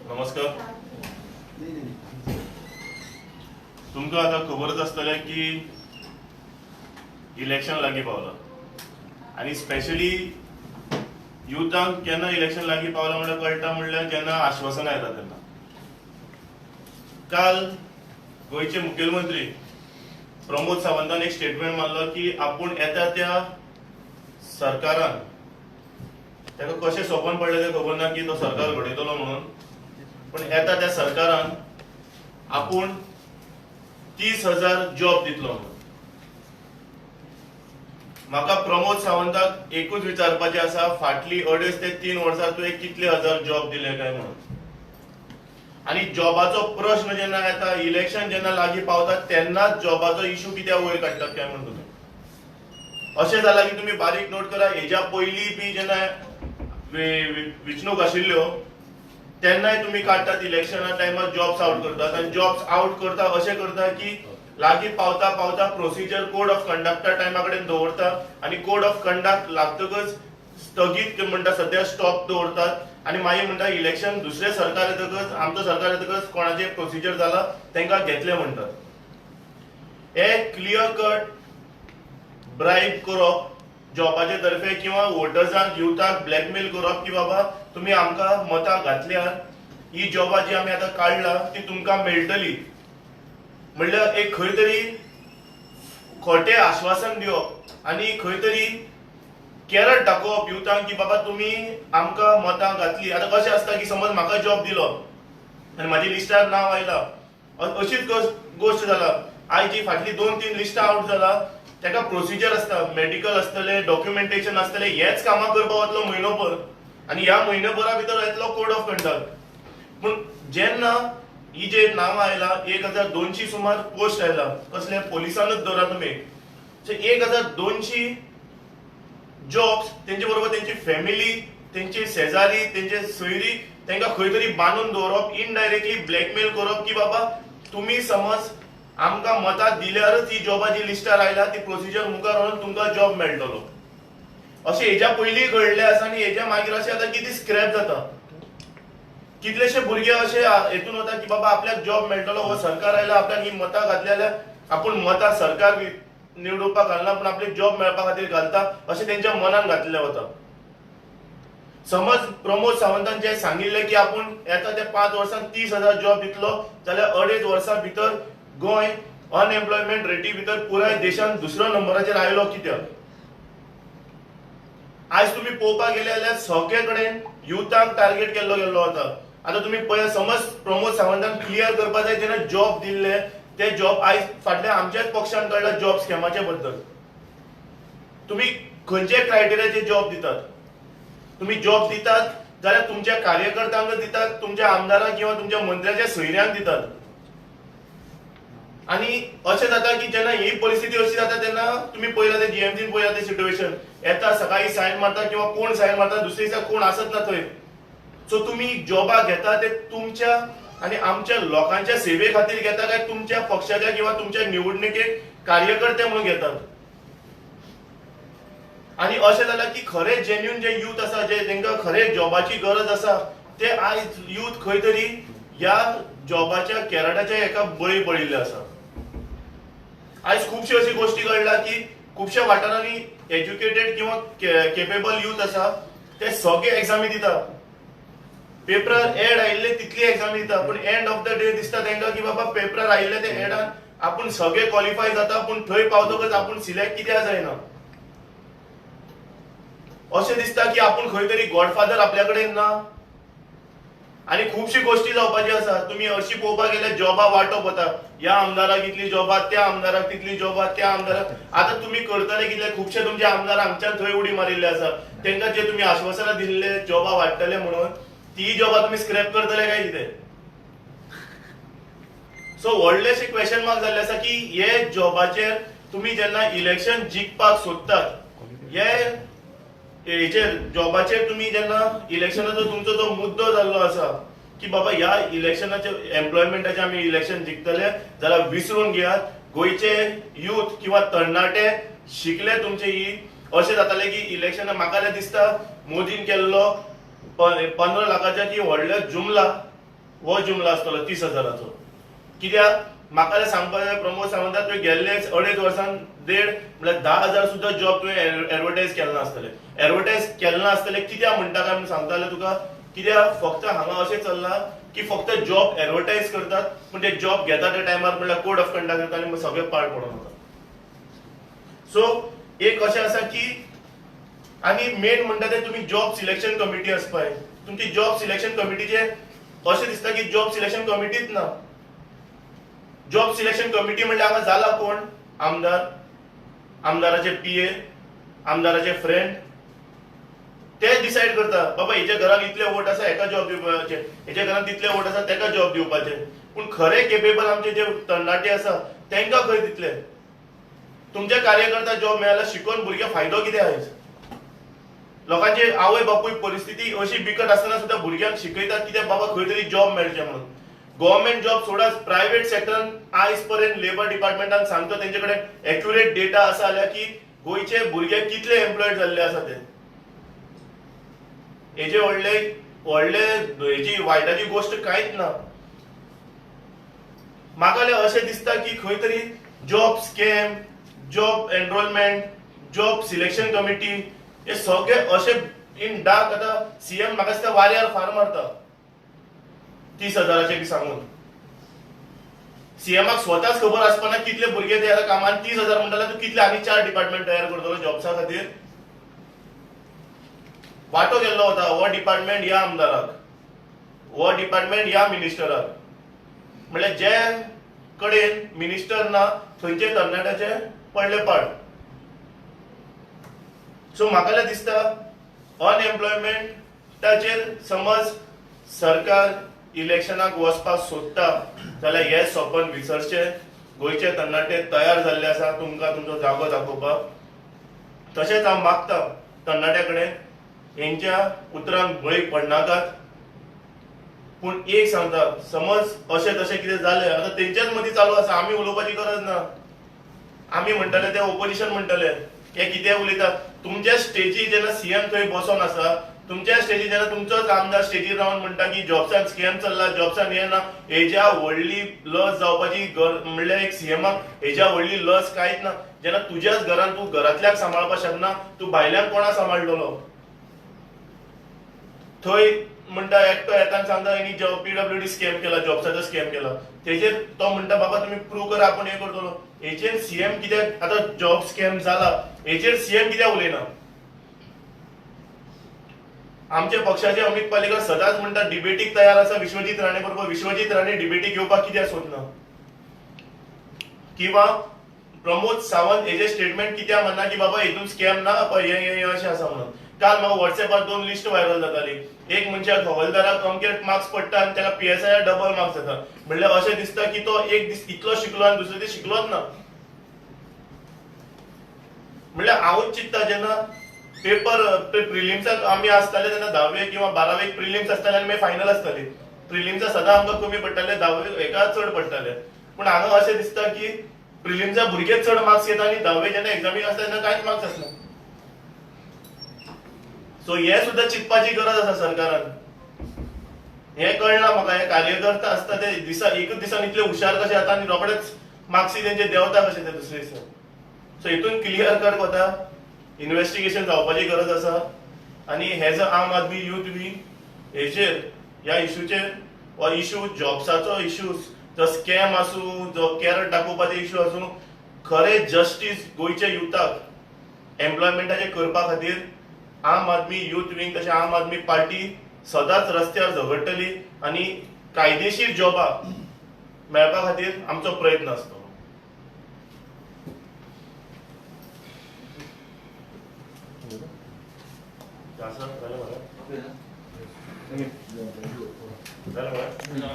नमस्कार. तुमकां आतां खबरच आसतलें की इलेक्शन लागीं पावलां आनी स्पेशली युथांक केन्ना इलेक्शन लागीं पावलां म्हणल्यार कळटा, म्हणल्यार जेन्ना आश्वासनां येता तेन्ना. काल गोंयचे मुखेलमंत्री प्रमोद सावंतान एक स्टेटमेंट मारलो की आपूण येता त्या सरकारान, ताका कशें सपन पडलें तें खबर ना की तो सरकार घडयतलो म्हणून, पण येता त्या सरकारान आपूण 30,000 जॉब दितलो म्हणून. म्हाका प्रमोद सावंताक एकूच विचारपाचें आसा, फाटली 2.5 ते 3 वर्सां तुवें कितले हजार जॉब दिले काय म्हणून. आनी जॉबाचो प्रश्न जेन्ना येता, इलेक्शन जेन्ना लागीं पावता, तेन्नाच जॉबाचो इशू कित्याक वयर काडटात काय म्हणून तुमी. अशें जालां की तुमी बारीक नोट करा, हेज्या पयलीं बी जेन्ना वेंचणूक आशिल्ल्यो तेन्नाय तुमी काडटात इलेक्शना टायमार जॉब्स आउट करतात. आनी जॉब्स आउट करता अशें करता की लागीं पावता पावता प्रोसिजर कोड ऑफ कंडक्टा टायमा कडेन दवरता आनी कोड ऑफ कंडक्ट लागतकच स्थगीत म्हणटा, सद्या स्टॉप दवरतात आनी मागीर म्हणटा इलेक्शन दुसरें सरकार येतकच, आमचो सरकार येतकच कोणाचें प्रोसिजर जाला तांकां घेतले म्हणटात. हे क्लियर कट ब्राईब करप जॉबाचे तर्फे किंवा वोटर्सांक, युथाक ब्लॅकमेल करप की बाबा, तुमी आमकां मतां घातल्यार ही जॉबां जी आमी आतां काडला ती तुमकां मेळटली, म्हणल्यार एक खंय तरी खोटें आश्वासन दिवप आनी खंय तरी कॅरट दाखोवप युथांक की बाबा, तुमी आमकां मतां घातली. आतां कशें आसता की समज म्हाका जॉब दिलो आनी म्हाज्या लिस्टार नांव आयलां, अशीच गोश्ट जाला. आयज जी फाटली दोन तीन लिस्टां आवट जाला, ताका प्रोसिजर आसता, मेडिकल आसतले, डॉक्युमेंटेशन आसतले, हेच कामां करपाक वतलो म्हयनोभर आनी ह्या म्हयनोभरा भितर येतलो कोड ऑफ कंडक्ट. पूण जेन्ना ही जे नांवां आयला, 1200 सुमार पोस्ट आयला, कसले पोलिसानूच धरा तुमी, सो 1200 जॉब्स, तेंचे बरोबर तेंची फॅमिली, तेंची शेजारी, तेंचे सोयरी, तांकां खंय तरी बांदून दवरप, इनडायरेक्टली ब्लॅकमेल करप की बाबा, तुमी समज आमकां मतां दिल्यारच ही जॉबा जी लिस्टार आयला ती प्रोसिजर मुखार व्हरून तुमकां जॉब मेळटलो. अशें हेज्या पयलीं घडलें आसा आनी हेज्या मागीर अशें आतां कितें स्क्रॅप जाता. कितलेशे भुरगे अशे हेतून वता की बाबा, आपल्याक जॉब मेळटलो, हो सरकार आयला, आपल्याक ही मतां घातली जाल्यार, आपूण मतां सरकार निवडुपाक घालना पूण आपले जॉब मेळपा खातीर घालता, अशें तेंच्या मनान घातलें वता. समज प्रमोद सावंतान जे सांगिल्लें की आपूण येता ते 5 वर्सांत 30,000 जॉब दितलो, जाल्यार 2.5 वर्सां भितर गोंय अनएम्प्लॉयमेंट रेटी भितर पुराय देशांत दुसऱ्या नंबराचेर आयलो कित्याक? आयज तुमी पळोवपाक गेले जाल्यार सगळे कडेन युथाक टार्गेट केल्लो गेल्लो वता. आतां तुमी पळय, समज प्रमोद सावंतान क्लियर करपा जाय, जेन्ना जॉब दिल्ले ते जॉब आयज फाटल्या आमच्याच पक्षान कळ्ळा जॉब स्कॅमाच्या बद्दल. तुमी खंयचे क्रायटेरियाचे जॉब दितात? तुमी जॉब दितात जाल्यार तुमच्या कार्यकर्त्यांक दितात, तुमच्या आमदारांक किंवा तुमच्या मंत्र्याच्या सोयऱ्यांक दितात. आनी अशें जाता की जेन्ना ही परिस्थिती अशी जाता तेन्ना तुमी पळयला ते जीएमसीन पळयला ते सिट्युएशन येता, सकाळी सायन मारता किंवा कोण सायन मारता, दुसरे दिसा कोण आसत ना थंय. सो तुमी जॉबा घेता ते तुमच्या आनी आमच्या लोकांच्या सेवे खातीर घेता काय तुमच्या पक्षाच्या किंवा तुमच्या निवडणुकेक कार्यकर्ते म्हणून घेतात? आनी अशें जाल्यार की खरे जेन्युन जे युथ आसा, जे तांकां खरे जॉबाची गरज आसा, ते आयज युथ खंय तरी ह्या जॉबाच्या कॅरटाच्या एका बळी पडिल्ले आसा. आयज खुबश्यो अशी गोश्टी कळ्ळा की खुबश्या वाठारांनी एज्युकेटेड किंवा केपेबल युथ आसा, ते सगळे एग्जामी दिता, पेपरार एड आयिल्ले तितली एग्जामी दिता, पूण एंड ऑफ the day दिसता तांकां की बाबा, पेपरार आयिल्ले ते एडान आपूण सगळे क्वॉलिफाय जाता, पूण थंय पावतकच आपूण सिलेक्ट कित्याक जायना? अशें दिसता की आपूण खंय तरी गॉडफादर आपल्या कडेन ना आनी खुबशी गोश्टी जावपाची आसा. तुमी अशी पळोवपाक गेल्यार जॉबा वांटप वता, ह्या आमदाराक इतली जॉबा, त्या आमदाराक तितली जॉबा, त्या आमदाराक. आतां तुमी करतले कितले? खुबशे तुमचे आमदार हांगच्यान थंय उडी मारिल्ले आसा. तांकां जे तुमी आश्वासनां दिल्ले जॉबा वाडटले म्हणून, ती जॉबा तुमी स्क्रॅप करतले काय कितें? सो व्हडलेशे क्वेश्चन मार्क जाल्ले आसा की हे जॉबाचेर तुमी जेन्ना इलेक्शन जिखपाक सोदतात, हे हेचेर जॉबाचेर तुमी जेन्ना इलेक्शनाचो तुमचो जो मुद्दो जाल्लो आसा की बाबा, ह्या इलेक्शनाचे एम्प्लॉयमेंटाचे आमी इलेक्शन जिखतले, जाल्यार विसरून घेयात. गोंयचे युथ किंवा तरणाटे शिकले तुमचे ही अशें जाताले की इलेक्शना म्हाका जाल्यार दिसता मोदीन केल्लो 15 लाखाच्या की व्हडले जुमला. हो जुमला आसतलो 30,000चो. कित्याक म्हाका सांगपाक जाय प्रमोद सावंता तुवें गेल्ले 2.5 वर्सां 1.5 म्हळ्यार 10,000 सुद्दां जॉब तुवें एडवर्टायज केले नासतले. एडवर्टायज केले नासतले कित्याक म्हणटा काय म्हूण सांगता जाल्यार तुका, कित्याक फक्त हांगा अशें चल्लां की फक्त जॉब एडवर्टायज करतात, पूण ते जॉब घेता त्या टायमार म्हणल्यार कोड ऑफ कंडक्ट करता आनी सगळें पाड पडून वता. सो एक अशें आसा की आनी मेन म्हणटा ते तुमी जॉब सिलेक्शन कमिटी आसपाय. तुमची जॉब सिलेक्शन कमिटीचे अशें दिसता की जॉब सिलेक्शन कमिटीच ना. जॉब सिलेक्शन कमिटी म्हणल्यार हांगा जाला कोण? आमदार, आमदाराचे पीए, आमदाराचे फ्रेंड, ते डिसायड करता बाबा हेच्या घरान इतले वोट आसा हेका जॉब दिवपाचे, हेच्या घरान तितले वोट आसा तेका जॉब दिवपाचे. पूण खरे केपेबल आमचे जे तरणाटे आसा तेंकां खंय दितले? तुमच्या कार्यकर्ता जॉब मेळ्ळा शिकोवन भुरग्यांक फायदो कितें आयज? लोकांचे आवय बापूय परिस्थिती अशी बिकट आसतना सुद्दां भुरग्यांक शिकयतात कित्याक बाबा खंय तरी जॉब मेळचे म्हणून. गव्हर्मेंट जॉब सोडाच, प्रायव्हेट सेक्टरान आयज पर्यंत लेबर डिपार्टमेंटान सांगता तेंचे कडेन एक्युरेट डेटा आसा जाल्यार की गोंयचे भुरगे कितले एम्प्लॉयड जाल्ले आसा ते. हेजे व्हडले व्हडले हेजी वायटाची गोश्ट कांयच ना. म्हाका अशें दिसता की खंय तरी job scam, job enrolment, job selection committee हे सगळे अशे इन डार्क. आतां सीएम म्हाका दिसता वाऱ्यार फार मारता 30,000 बी सांगून. सीएमाक स्वताच खबर आसपाना कितले भुरगे ते आतां कामान. 30,000 म्हणटा जाल्यार तूं कितले आनी 4 डिपार्टमेंट तयार करतलो जॉब्सा खातीर? वांटो गेल्लो वता हो डिपार्टमेंट ह्या आमदाराक, हो डिपार्टमेंट ह्या मिनिस्टराक. म्हणल्यार जे कडेन मिनिस्टर ना थंयचे तरणाट्याचे पडले पाड. सो म्हाका दिसता अनएम्प्लॉयमेंटाचेर समज सरकार इलेक्शनाक वचपाक सोदता जाल्यार हे सपन विसरचें. गोंयचे तरणाटे तयार जाल्ले आसा तुमकां तुमचो जागो दाखोवपाक. तशेंच हांव मागता तरणाट्या कडेन हेंच्या उतरांक बळी पडनाकात. पूण एक सांगता, समज अशें तशें कितें जालें आतां तेंच्याच मदीं चालू आसा, आमी उलोवपाची गरज ना. आमी म्हणटले ते ओपोजिशन म्हणटले हे कितें उलयता. तुमच्या स्टेजीर जेन्ना सीएम थंय बसोन आसा, तुमच्या स्टेजीर जेन्ना तुमचोच आमदार स्टेजीर रावन म्हणटा की जॉब्सान स्कॅम चल्ला, जॉब्सान हें ना, हेज्या व्हडली लज जावपाची म्हणल्यार एक सीएमाक हेज्या व्हडली लज कांयच ना. जेन्ना तुज्याच घरान तूं घरांतल्याक सांबाळपाक शकना, तूं भायल्याक कोणा सांबाळटलो? थंय म्हणटा एकटो येता आनी सांगता हेणी पीडब्ल्यूडी स्कॅम केला, जॉब्साचो स्कॅम केला. तेजेर तो म्हणटा बाबा तुमी प्रूव करा, आपूण हें करतलो. हेचेर सीएम कित्याक आतां जॉब स्कॅम जाला हेचेर सीएम कित्याक उलयना? आमच्या पक्षाचे अमित पालेकर सदांच म्हणटा डिबेटीक तयार आसा विश्वजीत राणे बरोबर. विश्वजीत राणे डिबेटीक येवपाक कित्याक सोदना? किंवा प्रमोद सावंत हेजे स्टेटमेंट कित्याक म्हणना की बाबा हेतून स्कॅम ना, हें अशें आसा म्हणून. काल म्हाका वॉट्सएपार 2 लिस्ट व्हायरल जाताली. एक मनशाक हवालदाराक अमके मार्क्स पडटा आनी ताका PSI double marks जाता. म्हणल्यार अशें दिसता की तो एक दीस इतलो शिकलो आनी दुसरे दीस शिकलोच ना. म्हणल्यार हांवूच चिंत्ता जेन्ना पेपर प्रिलिम्साक आमी आसताले तेन्ना 10वेक किंवा 12वेक प्रिलिम्स आसताले आनी मागीर फायनल आसताली. प्रिलिम्सा सदां आमकां कमी पडटाले, 10वेक हेका चड पडटाले. पूण हांगा अशें दिसता की प्रिलिम्सा भुरगे चड मार्क्स घेता आनी 10वेक जेन्ना एग्जामीक आसता तेन्ना कांयच मार्क्स आसना. सो हे सुद्दां चिंतपाची गरज आसा सरकारान. हें कळना म्हाका, हे कार्यकर्ता आसता ते दिसा एकूच दिसान इतले हुशार कशे जाता आनी रोखडेच मार्क्सी तेंचे देंवता कशे ते दुसरे दिसा. सो हितून क्लियर कट वता, इन्वेस्टिगेशन जावपाची गरज आसा. आनी हेज अ आम आदमी युथ वींग हेचेर ह्या इशूचेर हो इशू जॉब्साचो इशू, जो स्कॅम आसूं, जो कॅरट दाखोवपाचो इशू आसूं, खरें जस्टीस गोंयच्या युथाक एम्प्लॉयमेंटाचें करपा खातीर आम आदमी युथ वींग तशें आम आदमी पार्टी सदांच रस्त्यार झगडटली आनी कायदेशीर जॉबां मेळपा खातीर आमचो प्रयत्न आसतलो. जालें मरे?